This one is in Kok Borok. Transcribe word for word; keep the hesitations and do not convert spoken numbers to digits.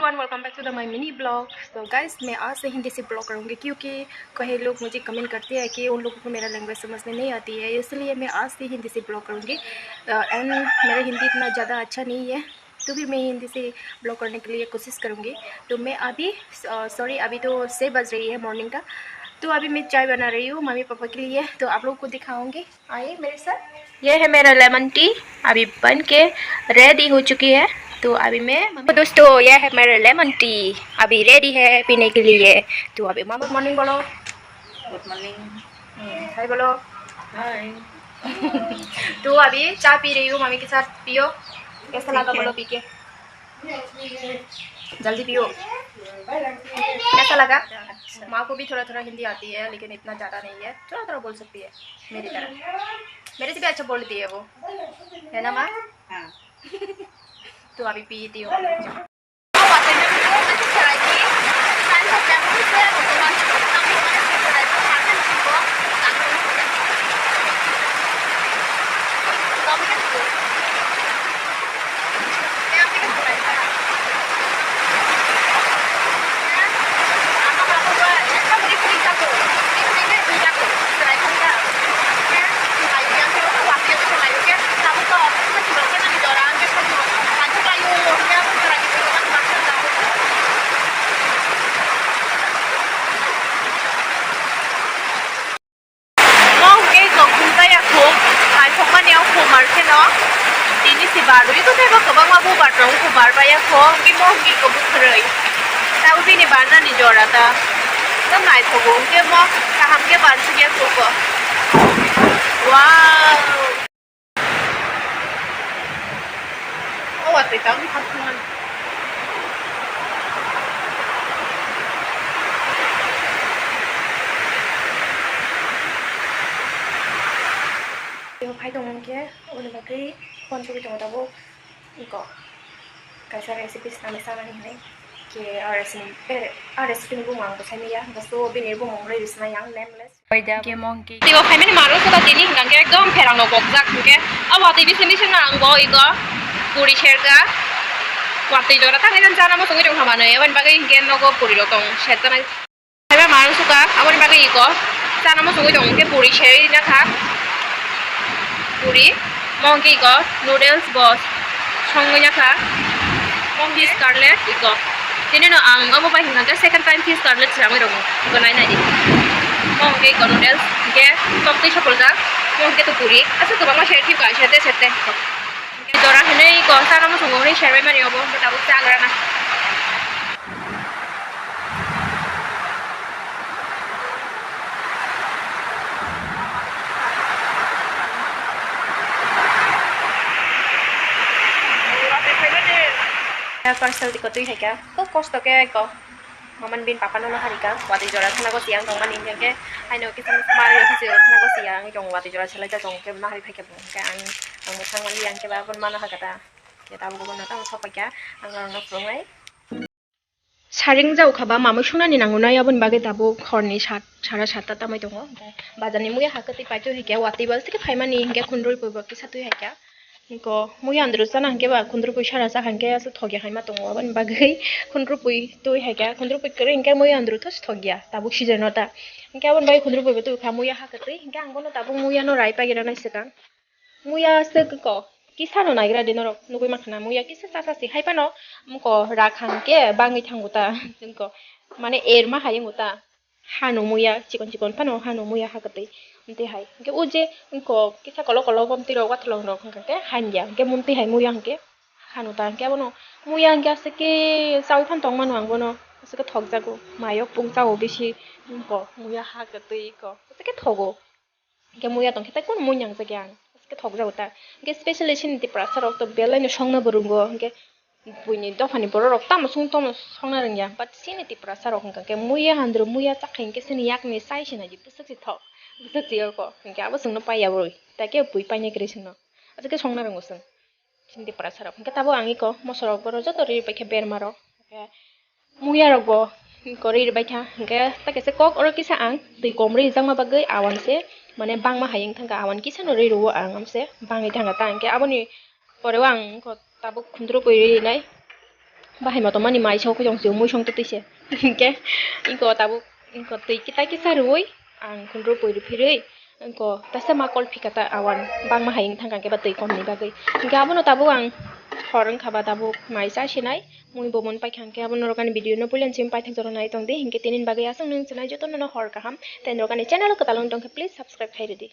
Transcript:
And welcome back to the my mini blog. So guys, मैं आज से हिंदी से ब्लॉग करूँगी क्योंकि कई लोग मुझे कमेंट करते हैं कि उन लोगों को मेरा लैंग्वेज समझ में नहीं आती है, इसलिए मैं आज से हिंदी से ब्लॉग करूँगी। एंड मेरा हिंदी इतना ज़्यादा अच्छा नहीं है, तो भी मैं हिंदी से ब्लॉग करने के लिए कोशिश करूँगी। तो मैं अभी, सॉरी, अभी तो छः बज रही है मॉर्निंग का। तो अभी मैं चाय बना रही हूँ मम्मी पापा के लिए, तो आप लोगों को दिखाऊंगी। आइए मेरे साथ। ये है मेरा लेमन टी, अभी बन के रेडी हो चुकी है। तो अभी मैं, दोस्तों, ये है मेरा लेमन टी, अभी रेडी है पीने के लिए। तो अभी मामा, गुड मॉर्निंग बोलो। Good morning. हाय बोलो। हाय। तो अभी चाय पी रही हूँ मम्मी के साथ, पियो। कैसा लगा बोलो पी के? जल्दी पियो। कैसा लगा? अच्छा। माँ को भी थोड़ा थोड़ा हिंदी आती है, लेकिन इतना ज़्यादा नहीं है, थोड़ा थोड़ा बोल सकती है मेरी तरह। मेरे से भी अच्छा बोलती है वो, है ना माँ? हाँ। तो अभी पीती हूँ। Mo hwnkhe kok khum taya khum, naithokmani o khum ar kheno tini se barwi tongtaibo kwbangma bubar tongo, bubar baya kho, hwnkhe mo hwnkhe kok bwkhwrwi. Tabuk bini barnani jora ta. Tamo naithogo, hwnkhe mo kaham khe bansukya khubo. Wow! O watwi ta wngkha thangmani. Phai tongo hwnkhe, oboni bagwi phone tugwi tongo tabuk. Iko kaisa recipe swnamwi chanani hinwi K R S ni, eh, R S P ni bumung ang bwsai manya, hwnkhe so bini bumung rwi swnai ang nameless. Paida khe mong khe. Teibo phaimani maro suka tini hwnkha khe ekdom pherang rok bokjak hwnkhe. O watwi bisi bisi no ang bo iko puri serka. Watwi jora thangwi jang chana muchungwi tongkha manwi, aboni bagwi hwnkhe nogo puri rok tong serjanai. Haiba maro suka, aboni bagwi iko chana muchungwi tongo hwnkhe puri serwi nakha. Puri, mo hwnkhe iko noodles bo songwi nakha. Mo hwnkhe fish cutlet iko. Tini no ang omo bai hwnkha khe second time fish cutlet swnamwi rwgo. Iko nai nai di. Mo hwnkhe iko noodles, hwnkhe tok twi sokoljak. Mo hwnkhe to puri. Aswk kwbangma serwi thika, serte serte. Jora hinwi iko chana muchungo hinwi serbai mani obo, hwnkhe tabuk chagrana. Parcel tiko twi hai kha, kok kosto khe iko. Mamani bini papa no no hari kha, watwi jora khna go siyang tongmani, hwnkhe haino kisa misa mari khisi khna go siyang tong, watwi jora selai ta tong khe no hari phai khe bo, hwnkhe ang, ang mwthang mani yang khe ba bo mano hakha ta, khe tabuk bo no tamo sok pai kha, ang norok no phunuknai. Saring jau kha ba mamui sunani nango nai, aboni bagwi tabuk horni sat, sara satta tamai tongo. Bazar ni muya hakhe twi paitwi hai khe watwi ba twi khe phaimani hinkhe khundrui pui bo kisa twi hai khe. Iko muya andru chana hinkhe ba khundrui pui sara cha hinkhe aswk thokya hai ma tongo, aboni bagwi khundrui pui twi hai khe, khundrui pui kwrwi hinkhe muya andru tho thokya tabuk season o ta. Hinkhe aboni bagwi khundrui pui bo twi kha muya hakhe twi, hinkhe ang bono tabuk muya no rai pagira nai swkang. Muya se ko kisa no naigra de norok nugui mankha na, muya kisa sasa si hai phano mko rak hang khe bangwi thango ta, mko mane er ma hai wngkha ta, hano muya chikon chikon phano hano muya ha kwtwi. Tei hai hwnkhe o je mko kisa kolok kolok bom twi rok watholong rok hwnkha khe han ya hwnkhe mum twi hai muya hwnkhe hano ta hwnkhe abono muya hwnkhe aswk khe chaui phano tong mano ang bono, aswk khe thok jago mayok pung chao bisi mko muya ha kwtwi ko aswk khe thogo. Hwnkhe muya tongkhe tai kunu mui nangjakya ang, hwnkhe thokjago ta. Hwnkhe specially chini Tiprasa rok to belai no songna bo rwngo, hwnkhe buini dophani borok rok tamo song tamo songna rwngya, but chini Tiprasa rok hwnkha khe muya handru muya chakha hwnkhe chini yakni chai se naidi bwswk se thok, bwswk se yoko, hwnkhe abo chwngno paiya bwrwi, tai khe bui painai kwrwi chwngno, aswk khe songna rwngo chwng. Chini Tiprasa rok hwnkhe tabuk ang iko moso rok borok joto ri bai khe berma rok. Hwnkhe muya rok bo iko ri bai kha, hwnkhe ta kisa kok oro kisa ang twi kom ri jakma bagwi awan se mane bangma hai wng thangkha, awan kisa no ri rwo ang amse bangwi thangkha ta, hwnkhe aboni pore o ang iko tabuk khundru pui ri nai. Bahai motomani mai sok khe chong sio mui song twtwi se. Hinkhe ingko tabuk ingko twi kita kisa rwui ang khunru pui rw phirwi ingko tasa ma kol phika ta awan bangma hai wng thang khe ba twi komni bagwi. Hinkhe abono tabuk ang hor wngkha ba tabuk mai cha sinai mui bo mon paikha hinkhe abono rok ani video no puila simi paithak jora nai tong di hinkhe tini bagwi aswk nung chinai jotono no hor kaham tei norok ani channel kwtal wng tong khe please subscribe khai rwdi.